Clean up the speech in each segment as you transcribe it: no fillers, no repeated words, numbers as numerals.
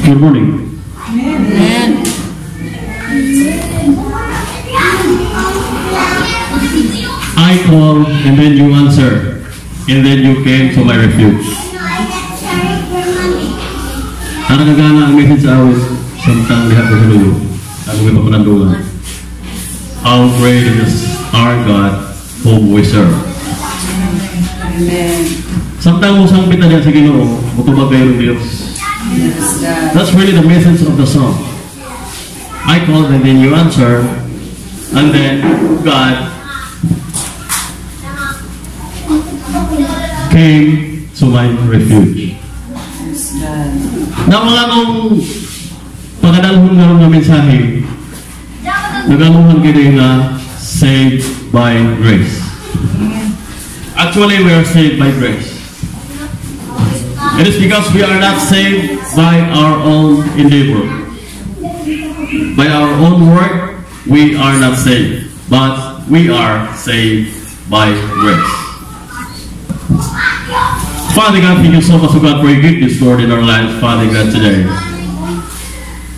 Good morning. Amen. I call and then you answer, and then you came to my refuge. Ang nagagana ang message sa awit samtang diha ko sa luyo. Ako may papanandungan. How great is our God whom we serve. Amen. Samtang mo sangpit na diyan sa Ginoo, mutubag kayo ng Diyos. Yes, God. That's really the message of the song. I called and then you answer, and then God came to my refuge. Yes, God. Na mga akong pagkadalhon nga nga mensahe, nagaluhan kini nga saved by grace. Actually, we are saved by grace. It is because we are not saved by our own endeavor. By our own work, we are not saved. But we are saved by grace. Father God, thank you so much, O God, for your goodness, Lord, in our lives, Father God, today.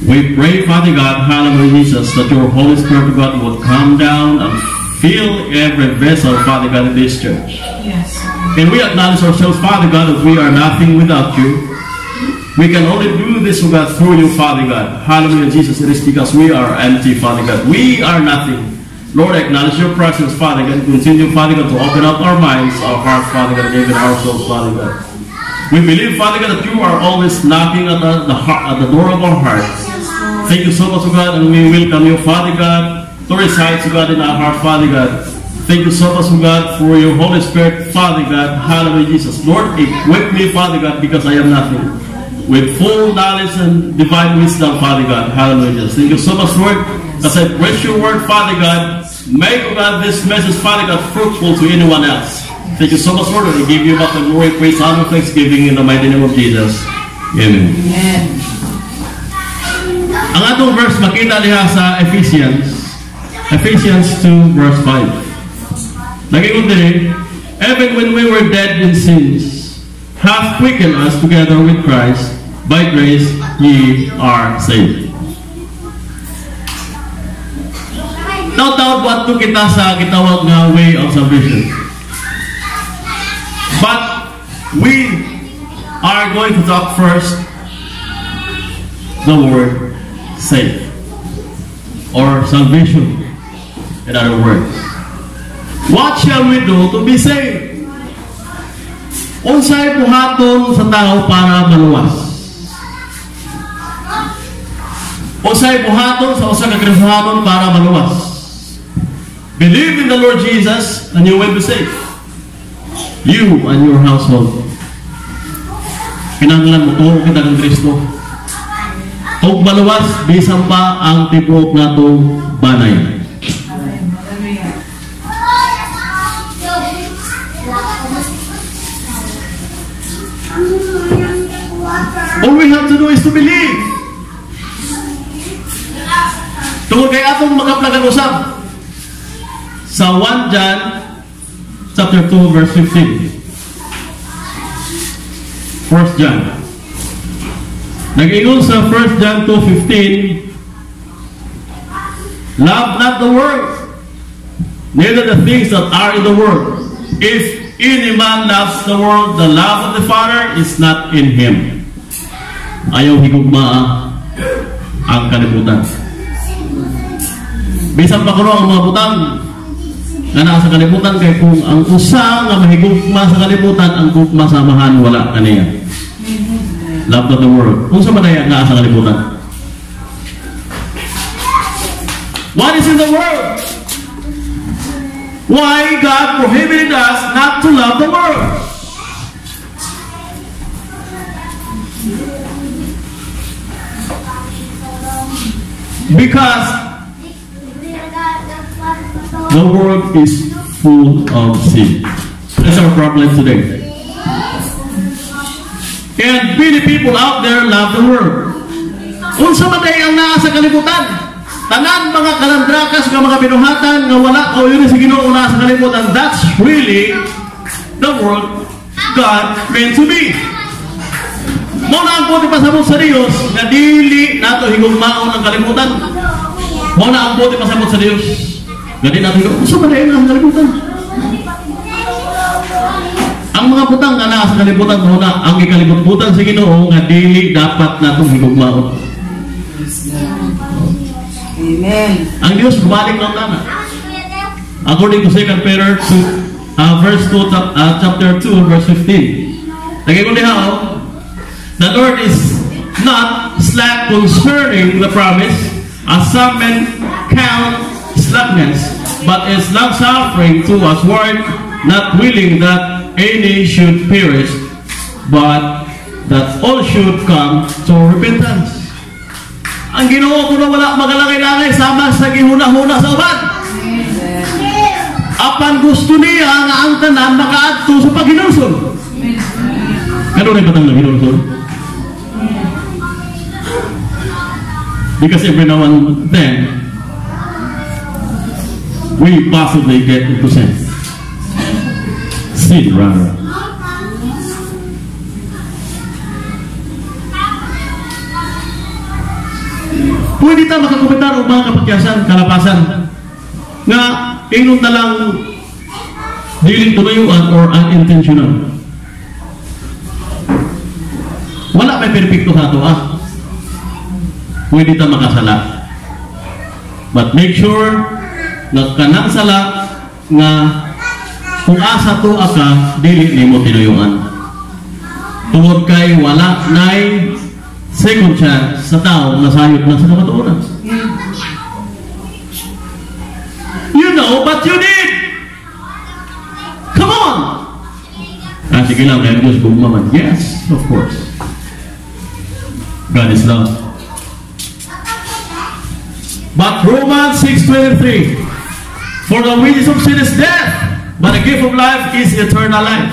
We pray, Father God, hallelujah, Jesus, that your Holy Spirit, God, would come down and fill every vessel, Father God, in this church. Yes. And we acknowledge ourselves, Father God, that we are nothing without you. We can only do this, O God, through you, Father God. Hallelujah, Jesus. It is because we are empty, Father God. We are nothing. Lord, acknowledge your presence, Father God. Continue, Father God, to open up our minds, our hearts, Father God, and even our souls, Father God. We believe, Father God, that you are always knocking at the door of our hearts. Thank you so much, O God, and we welcome you, Father God, to reside, O God, in our heart, Father God. Thank you so much, O God, for your Holy Spirit, Father God. Hallelujah, Jesus. Lord, equip me, Father God, because I am nothing. With full knowledge and divine wisdom, Father God. Hallelujah. Thank you so much, Lord. As I preach your word, Father God, make, O God, this message, Father God, fruitful to anyone else. Thank you so much, Lord. I give you back the glory, praise, honor, thanksgiving in the mighty name of Jesus. Amen. Amen. Ang atong verse makita diha sa Ephesians, Ephesians 2 verse 5. Nag-ingon diri, even when we were dead in sins, hath quickened us together with Christ, by grace ye are saved. Taw-taw buhat kita sa gitawag nga way of salvation. But we are going to talk first the word save or salvation, in other words. What shall we do to be saved? Unsay buhaton sa tao para maluwas? Unsay buhaton sa usa ka Kristohanon para maluwas? Believe in the Lord Jesus and you will be saved. You and your household. Kinahanglan mo tuo kita kang Kristo. Og maluwas bisan pa ang tibuok natong banay. All we have to do is to believe. Tungod kay atong makaplagan usab sa 1 John chapter 2 verse 15. 1 John. Nag-ingon sa 1 John 2:15, love not the world, neither the things that are in the world. If any man loves the world, the love of the Father is not in him. Ayaw higugma ang kalibutan. Bisan pa kuno ang mga butang nga naa sa kalibutan, kay kung ang usa nga mahigugma sa kalibutan, ang gugma sa Amahan wala kaniya. Love of the world. Unsa man ay naa sa kalibutan? What is in the world? Why God prohibited us not to love the world? Because the world is full of sin. That's our problem today. And many people out there love the world. Unsa man day ang naa sa kalibutan? Tanan mga kalandrakas nga mga binuhatan nga wala kauyon sa Ginoo naa sa kalibutan. That's really the world God meant to be. Mao na ang buot ipasabot sa Dios nga dili nato higugmaon ang kalibutan. Mao na ang buot ipasabot sa Dios nga di nato higugmaon. Unsa man ang kalibutan? Ang mga butang nga naa sa kalibutan mao na ang gikalibot-butan sa Ginoo nga dili dapat natong higugmaon. Amen. Ang Dios balik lang tama. According to 2 Peter 2, verse 2, chapter 2, verse 15. Naging diha, oh, "The Lord is not slack concerning the promise, as some men count slackness, but is long-suffering to us-ward, not willing that any should perish, but that all should come to repentance." Ang Ginoo kuno wala magalangay-langay sama sa gihuna-huna sa uban. Apan gusto niya nga ang tanan makaadto sa paghinulsol. Kanunay batang naghinulsol? Because every now and then, we possibly get into sin. Sin, rather. Pwede ta makakomentar og mga kapakyasan, kalapasan, nga ingon na lang dili tunayuan or unintentional. Wala may perfecto sa ato, ah. Pwede ta makasala. But make sure nga kanang sala nga kung asa to ka, dili nimo tinuyuan. Tungod kay wala nay second chance sa tao na sayop na sa kamatuoran. You know but you did. Come on! Ah, sige lang, kaya Diyos gugma man. Yes, of course. God is love. But Romans 6:23, "For the wages of sin is death, but the gift of life is eternal life."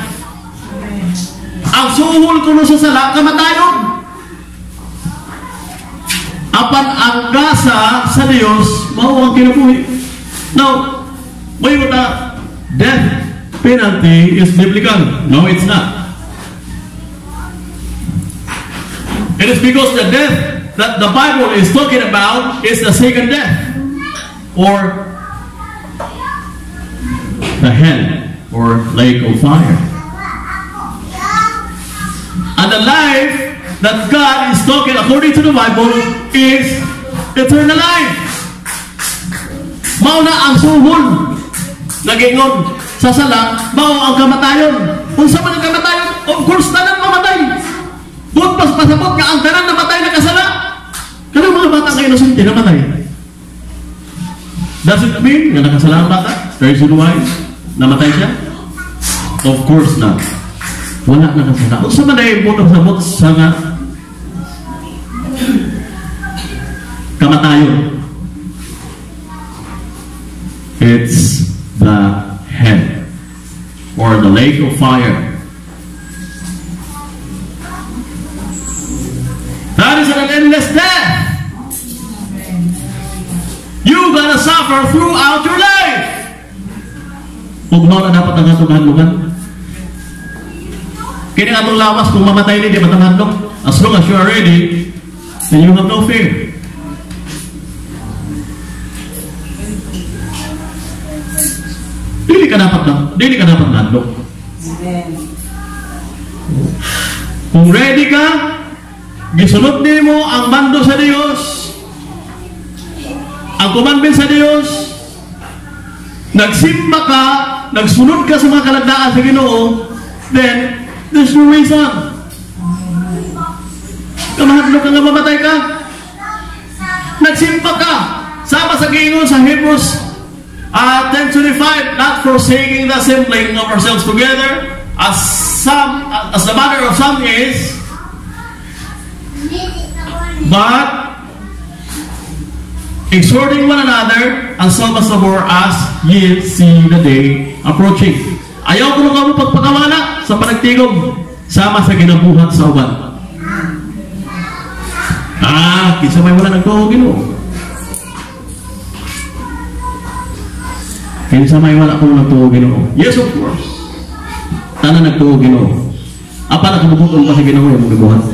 Ang suhol kuno sa sala, kamatayon. Apan ang gasa sa Dios, mao ang kinabuhi. Now, may na death penalty is biblical. No, it's not. It is because the death that the Bible is talking about is the second death, or the hell, or lake of fire. And the life that God is talking according to the Bible is eternal life. Mao na ang suhol nagingon sa sala, mao ang kamatayon. Unsa man ang kamatayon? Of course, tanan mamatay. Buot pas pasabot nga ang tanan namatay nakasala. Kanang mga bata nga inosente namatay. Does it mean nga nakasala ang bata? The reason why namatay siya? Of course not. Wala nakasala. Unsa man ay buot pasabot sa nga kamatayon? It's the hell or the lake of fire. That is an endless death. You gonna suffer throughout your life. Ug mao na dapat ang atong kahadlukan. Kini atong lawas kung mamatay ni di matamhadlok. As long as you are ready, then you have no fear. Dili ka dapat na, dili ka dapat mahadlok. Kung ready ka, gisunod nimo ang mando sa Dios, ang commandment sa Dios, nagsimba ka, nagsunod ka sa mga kalagdaan sa Ginoo, then there's no reason. Kamahadlok ka nga mamatay ka. Nagsimba ka. Sama sa giingon sa Hebrews 10:25, "Not forsaking the assembling of ourselves together, as the manner of some is, but exhorting one another, and so much the more as ye see the day approaching." Ayaw ko nung pagpakawala sa panagtigom, sama sa ginabuhat sa uban. Ah, kinsa may wala nagtuo Ginoo. Kinsa may wala ko nagtuo Ginoo. Yes, of course. Tanan nagtuo Ginoo. Apan nakabubuton pa sa Ginoo imong gibuhat.